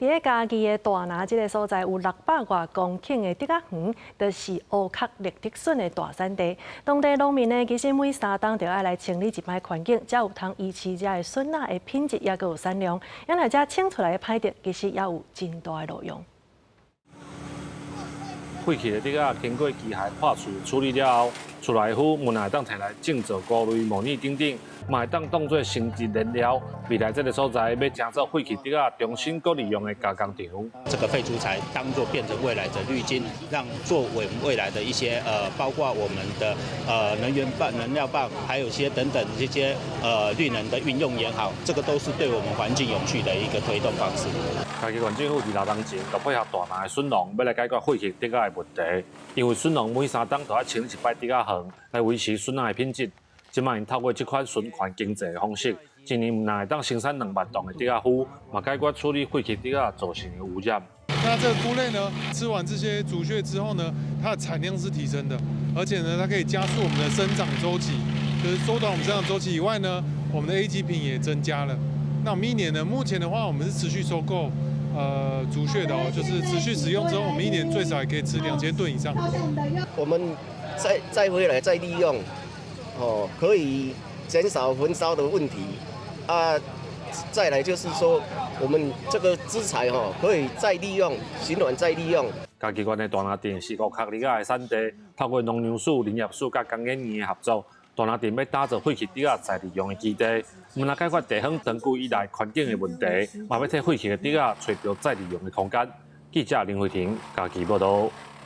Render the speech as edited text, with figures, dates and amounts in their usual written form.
佇咧嘉義的大林這个所在，有600外公頃的竹仔園，就是烏殼綠竹筍的大產地。當地農民呢，其實每3冬就愛來清理一擺環境，才有通維持遮的筍仔的品質，抑閣有產量。因為遮清出來的歹竹，其實也有真大的路用。廢棄的竹仔經過機械破碎處理了後，出來的糞毋但會當提來種做菇類、模擬等等，嘛會當當做生質燃料。未來這个所在欲成做廢棄竹仔重新閣利用的加工廠。這個廢竹材當做變成未來的綠金，讓作為未來的一些包括我們的能源棒、能量棒，還有些等等這些綠能的運用也好，這個都是對我們環境永續的一個推動方式。嘉義縣政府2六年前就配合大林的筍農，欲來解決廢棄竹仔的問題。因為筍農每3冬都愛清理一擺竹仔園，來維持筍仔的品質。這擺𪜶透過這款循環經濟的方式，一年毋但會當生產2萬噸的竹仔糞，嘛解決處理廢棄竹仔造成的污染。那這個菇類呢，吃完這些竹屑之後呢，它的產量是提升的，而且呢，它可以加速我們的生長週期，就是縮短我們生長週期以外呢，我們的 A 級品也增加了。那我們一年呢，目前的話，我們是持續收購竹屑的哦，就是持續使用之後，我們一年最少也可以吃2000噸以上。我們再回來再利用，哦，可以減少焚燒的問題。啊，再來就是說，我們這個資材吼可以再利用，循環再利用。嘉義縣的大林鎮是烏殼梨仔的產地，透過農糧署、林業署佮工研院的合作，大林鎮欲打造廢棄竹仔再利用的基地，毋但解決地方長久以來環境的問題，嘛欲替廢棄的竹仔揣著再利用的空間。記者林慧婷嘉義報道。